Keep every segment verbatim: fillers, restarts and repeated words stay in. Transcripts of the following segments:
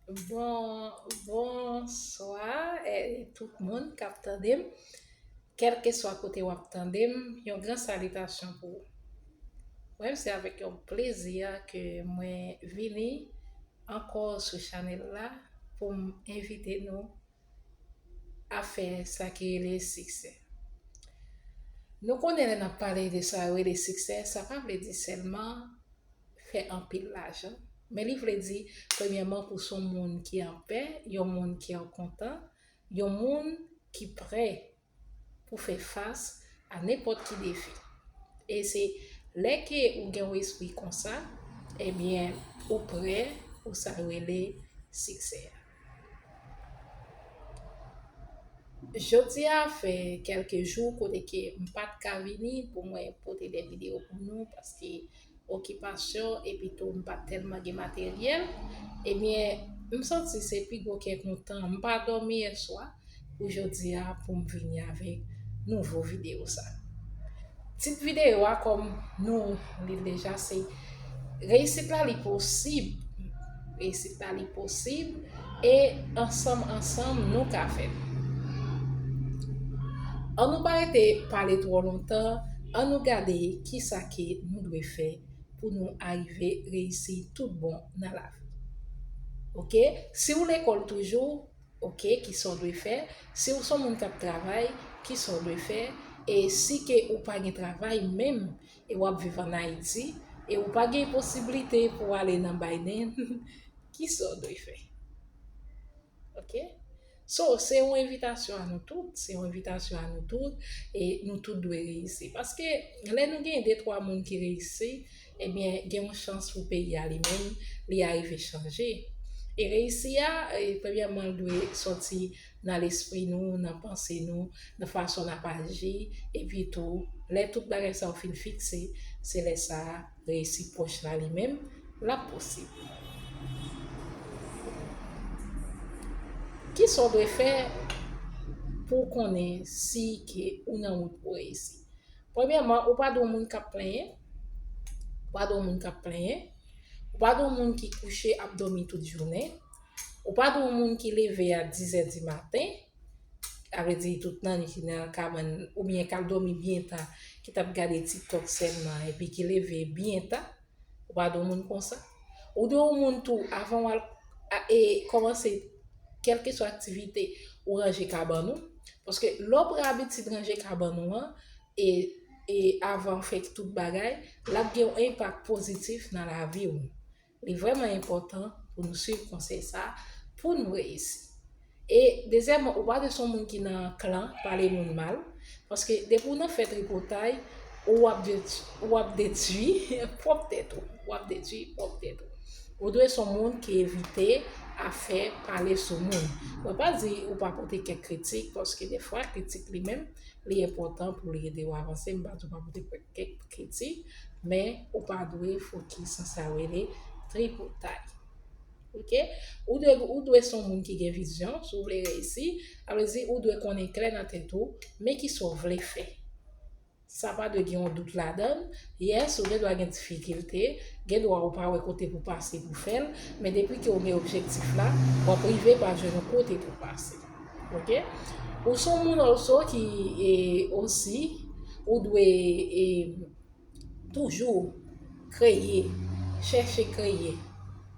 Bon, bonswa, eh, tout moun k ap tande m. Kèlkeswa kote w ap tande m, yon gran salitasyon pou ou. Mwen, se avèk yon plezi ke mwen vini ankò sou chanèl la pou m envite nou a fè sa ki rele siksè. Nou konnen lè n ap pale de sa yo rele siksè, sa pa vle di sèlman fè anpil lajan, men li vle di, premyèman, pou se yon moun ki anpè, yon moun ki an kontan, yon moun ki prè pou fè fas a nenpòt ki defi. E se lè ke ou gen yon espri konsa, ebyen, ou prè pou sa yo rele siksè a. Jodi a fè kèlke jou kote ke m pa t ka vini pou mwen pote de videyo pou nou, paske okipasyon, epi tou m pa t tèlman gen materyèl. Ebyen, m santi se pi gwo kè kontan. M pa dòmi yè swa pou jodi a, pou m vini avèk nouvo videyo sa. Tit videyo a, kòm nou li deja, se Reyisit la, li posib. Reyisit la, li posib. E ansanm, ansanm, nou ka fè l. An nou pa rete pale twò lontan, an nou gade kisa ke nou dwe fè pou nou arive reyisi tout bon nan lavi. Oke? Si w lekòl toujou, oke, kisa w dwe fè? Si w se yon moun k ap travay, kisa w dwe fè? E si ke ou pa gen travay menm, e w ap viv ann Ayiti, e ou pa gen posiblite pou w ale nan Biden, kisa w dwe fè? Oke? So, se yon envitasyon a nou tout, se yon envitasyon a nou tout, e nou tout dwe reyisi. Paske lè nou gen de twa moun ki reyisi, ebyen, gen yon chans pou peyi a li menm, li arive chanje. E reyisi a, e, premyèman, l dwe sòti nan lespri nou, nan panse nou, nan fason n ap aji, epi tou, lè tout bagay sa yo fin fikse, se lè sa a, reyisi pwòch la li menm, l ap posib. Kisa w dwe fè pou w konnen si ke ou nan wout pou w reyisi? Premyèman, ou pa dwe yon moun k ap plenyen. Ou pa dwe yon moun k ap plenyen. Ou pa dwe yon moun ki kouche ap dòmi tout jounen. Ou pa dwe yon moun ki leve a dizè di maten. Sa vle di tout nan ki nan kabann oubyen k al dòmi byen ta, ki t ap gade TikTok sèlman epi ki leve byen ta. Ou pa dwe yon moun konsa. Ou dwe yon moun tou, avan w al a- e kòmanse kèlkeswa aktivite, ou ranje kabann ou. Paske lè w pran abitid ranje kabann ou an, e, e avan w fè tout bagay, l ap gen yon enpak pozitif nan lavi w. Li vrèman enpòtan pou nou swiv konsèy sa a pou nou reyisi. E dezyèmman, ou pa dwe se yon moun ki nan klan, pale moun mal, paske depi w nan fè tripotay, ou ap detwi, ou ap detwi pwòp tèt ou, w ap detwi pwòp tèt ou. Ou dwe se yon moun ki evite afè pale sou moun. Mwen pa di ou pa pote kèk kritik, paske defwa kritik li menm, li enpòtan pou li ede w avanse. M pa di w pa pote kèk kritik, men ou pa dwe fokis nan sa yo rele tripotay. Oke? Ou dwe, ou dwe se yon moun ki gen vizyon, si w vle reyisi, sa vle di ou dwe konnen klè nan tèt ou, men kisa w vle fè. Sa pa dwe gen yon dout ladan l. Yes, ou gen dwa gen difikilte, gen dwa ou pa wè kote pou pase pou fè l, men depi ke w gen objektif la, w ap rive pa jwenn yon kote pou pase. Oke? Ou se yon moun also ki, e, osi, ou dwe, e, toujou kreye, chèche kreye.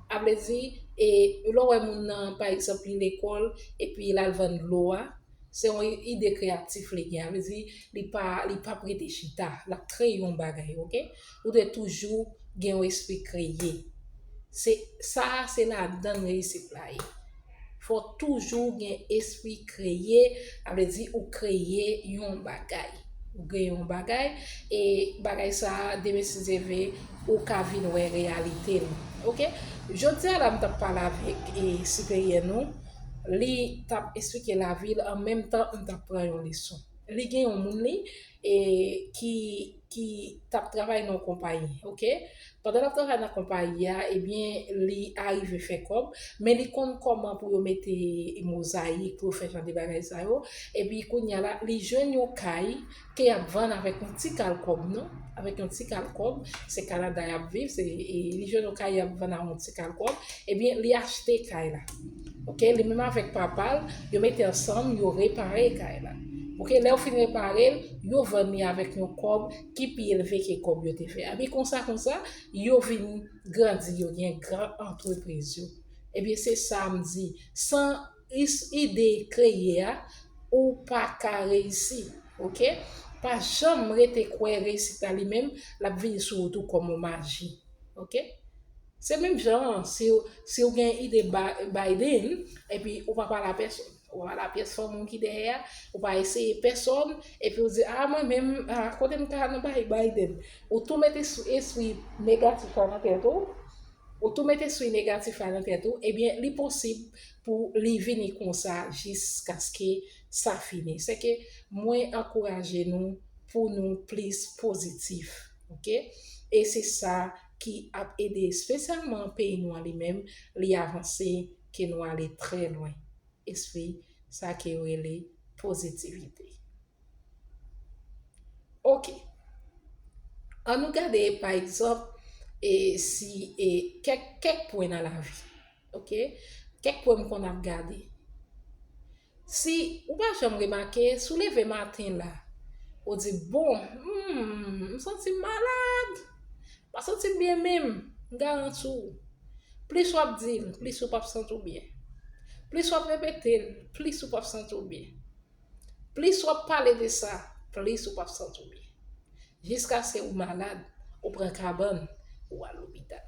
Sa vle di, e, lè w wè moun nan, pa egzanp, li lekòl, epi l al vann dlo a, se yon ide kreyatif li gen. Sa vle di, li pa, li p ap rete chita, l ap kreye yon bagay, oke? Ou dwe toujou gen yon espri kreye. Se, sa a, se ladan reyisit la ye. Fò w toujou gen espri kreye, sa vle di ou kreye yon bagay. Ou kreye yon bagay, e bagay sa a, demen si Dye vle, ou ka vin wè reyalite l. Oke? Jodi a la, m t ap pale avèk, e, siperyè nou, li t ap esplike lavi l, an menm tan, m t ap pran yon leson. li gen yon moun li e ki ki t ap travay nan yon konpayi, oke? Pandan l ap travay nan konpayi a, ebyen, li arive fè kòb, men li konn kòman pou yo mete mozayik, pou yo fè jan de bagay sa yo. Epi kounye a la, li jwenn yon kay ke y ap vann avèk yon ti kal kòb, non? Avèk yon ti kal kòb, se Kanada y ap viv, se, e, li jwenn yon kay y ap vann a yon ti kal kòb. Ebyen, li achte kay la. Oke, li menm avèk papa l, yo mete ansanm, yo repare kay la. Oke, lè yo fin repare l, yo vann li avèk yon kòb ki pi elve ke kòb yo te fè. Epi konsa, konsa, yo vin grandi, yo gen gran antrepriz yo. Ebyen, se sa m di. San is-, ide kreye a, ou pa ka reyisi. Oke? Pa janm rete kwè reyisit la li menm, l ap vini sou ou tou kòm yon maji. Oke? Se menm jan an, si w, si w gen ide Ba-, Biden, epi ou pa pale a pèsòn. Ou pa pale a pyès fanmi w ki dèyè a, ou pa eseye pèsòn, epi w di, a, mwen menm, a, kote m ka nan bay Biden? Ou tou mete sou espri negatif la nan tèt ou, ou tou mete espri negatif la nan tèt ou, ebyen, li posib pou li vini konsa jiskaske sa fini. Se ke mwen ankouraje nou pou nou plis pozitif, oke? E se sa ki ap ede espesyalman peyi nou an li menm, li avanse, ke nou ale trè lwen. Espri sa ke yo rele pozitivite. Oke. An nou gade, pa egzanp, e si, e kèk, kèk pwen nan lavi. Oke? Kèk pwen m konn ap gade. Si ou pa janm remake, si w leve maten la, ou di, bon, hmm, m santi m malad. M pa santi m byen menm, m garanti w. Plis w ap di l, plis ou p ap santi w byen. Plis w ap repete l, plis ou p ap santi w byen. Plis w ap pale de sa, plis ou p ap santi w byen. Jiskaske ou malad, ou pran kabann, ou al lopital.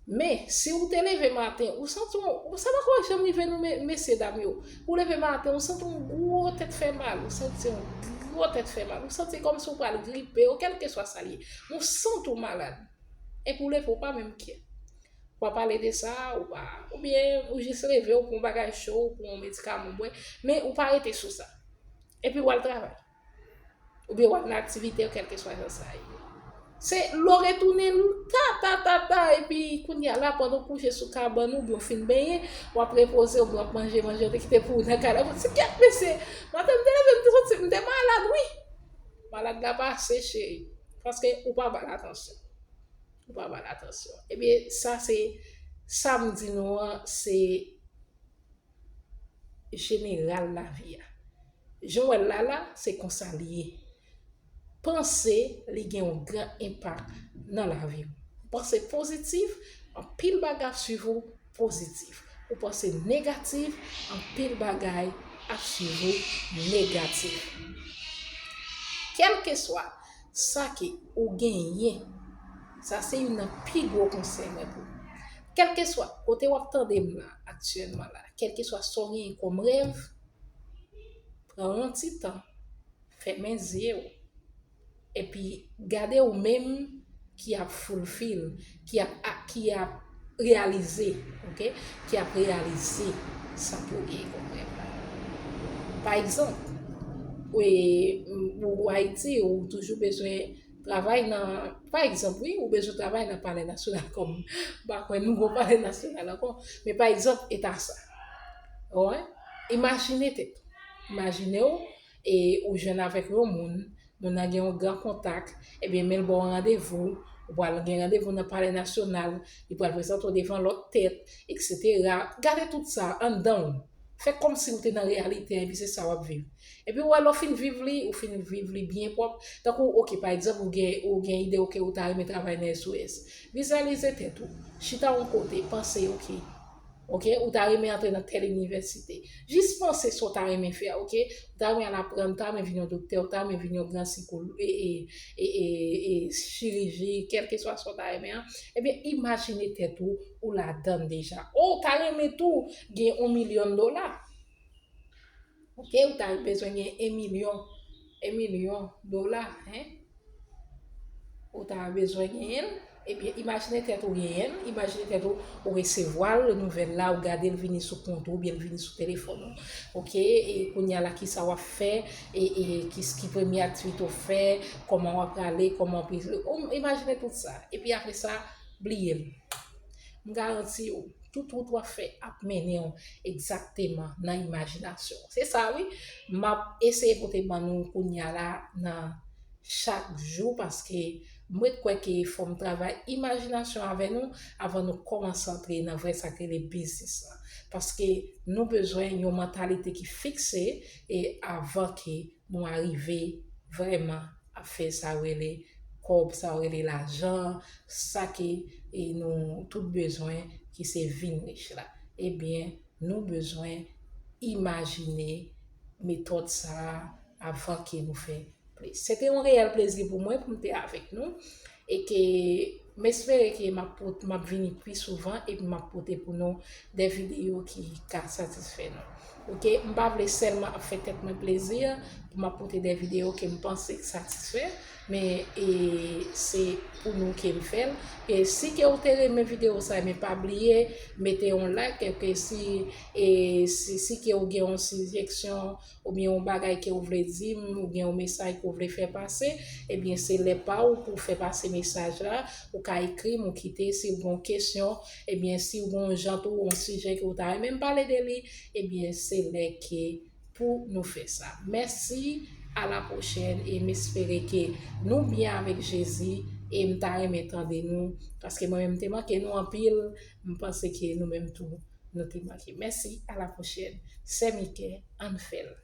Men, si ou te leve maten, ou santi w, ou, sa poko janm rive nou, me-, mesye dam yo. Ou leve maten, ou santi yon gwo tèt fè mal, ou santi yon gwo tèt fè mal, ou santi kòmsi ou pral gripe, ou kèlkeswa sa l ye. Ou santi w malad. Epi ou leve, ou pa menm kyè. Ou pa pale de sa, ou pa, oubyen ou jis leve, ou pran yon bagay cho, ou pran yon medikaman w bwè, men ou pa rete sou sa. Epi w al travay. Oubyen w al nan aktivite w, kèlkeswa jan sa ye. Se lè w retounen ta, ta, ta, ta, epi kounye a la, pandan w kouche sou kabann ou, oubyen w fin benyen, w ap repoze, oubyen w ap manje, manje w te kite pou ou nan kay la. Ou di, kèt mesye, maten m te leve, m te santi m te malad, wi. Malad la pase, cheri. Paske ou pa ba l atansyon. Ou pa ba l atansyon. Ebyen, sa se, sa m di nou an, se jeneral lavi a. Jan w wè l la la, se konsa li ye. Panse li gen yon gran enpak nan lavi w. Panse pozitif, anpil bagay ap swiv ou pozitif. Ou panse negatif, anpil bagay ap swiv ou negatif. Kèlkeswa sa ke ou genyen, sa se youn nan pi gwo konsèy mwen pou ou. Kèlkeswa kote w ap tande m la aktyèlman la, kèlkeswa sa w genyen kòm rèv, pran yon ti tan, fèmen zye w, epi gade ou menm ki ap fulfill, ki ap, a, ki ap reyalize, oke? Ki ap reyalize sa ke w genyen kòm rèv la. Pa egzanp, ou, ou Ayiti, ou toujou bezwen travay nan, pa egzanp, wi, ou bezwen travay nan Palè Nasyonal kòm, m pa kwè nou gon Palè Nasyonal ankò, men pa egzanp, eta sa. Ou wè? Imajine tèt ou. Imajine w, e ou jwenn avèk yon moun, moun nan gen yon gran kontak, ebyen, men l ba w randevou, ou pral gen randevou nan Palè Nasyonal, li pral prezante w devan lòt tèt, etsetera. Gade tout sa anndan w. Fè kòmsi ou te nan reyalite a, epi se sa w ap viv. Epi w wè lè w fin viv li, ou fin viv li byen pwòp. Tankou, oke, pa egzanp, ou gen, ou gen ide, oke, ou ta renmen travay nan S O S. Vizyalize tèt ou. Chita yon kote, panse, oke. Oke, ou ta renmen antre nan tèl inivèsite. Jis panse sa w ta renmen fè a, oke? Ou ta renmen al aprann, ou ta renmen vin yon doktè, ou ta renmen vin yon gran sikolo-, e, e, e, e, e, chiriji, kèlkeswa sa w ta renmen an. Ebyen, imajine tèt ou, ou ladann deja. O, ou ta renmen tou gen yon milyon dola. Oke, ou ta bezwen gen yon milyon, yon milyon dola, en? Ou ta bezwen genyen l. Ebyen, imajine tèt ou genyen l, imajine tèt ou, ou resevwa l, nouvèl la, ou gade l vini sou kont ou, oubyen l vini sou telefòn ou. Oke, e kounye a la, kisa w ap fè, e, e ki, ki premye aktivite w fè, kòman w ap prale, kòman w ap, ou imajine tout sa. Epi apre sa, bliye l. M garanti w, tout wout w ap fè ap mennen w egzakteman nan imajinasyon w. Se sa wi, m ap eseye pote ban nou kounye a la nan chak jou, paske mwen kwè ke fò m travay imajinasyon avè nou avan nou kòmanse antre nan vrè sa k rele biznis lan. Paske nou bezwen yon mantalite ki fikse e avan ke nou arive vrèman ap fè sa yo rele kòb, sa yo rele lajan, sa ke e nou tout bezwen ki se vin rich la. Ebyen, nou bezwen imajine metòd sa a avan ke nou fè plis. Se te yon reyèl plezi pou mwen pou m te avèk nou e ke m espere ke m ap pot-, m ap vini pi souvan epi m ap pote pou nou de videyo ki ka satisfè nou. Oke, m pa vle sèlman ap fè tèt mwen plezi pou m ap pote de videyo ke m panse k satisfè, men e, se pou nou ke m fè l. E si ke w te renmen videyo sa, men pa bliye mete yon like, e ke si, e si, si ke w gen yon sijeksyon oubyen yon bagay ke w vle di m, oubyen yon mesaj ke w vle fè pase, ebyen se lè pa w pou w fè pase mesaj la, ou ka ekri m, ou kite, si w gen yon kesyon, ebyen si w gen yon jan tou, yon sijè ke w ta renmen m pale de li, ebyen se lè ke pou nou fè sa. Mèsi, a la pwochèn, e m espere ke nou byen avèk Jezi, e m ta renmen tande nou, paske mwen menm m te manke nou anpil, m panse ke nou menm tou, nou te manke. Mèsi, a la pwochèn. Sè Mike, ann fè l.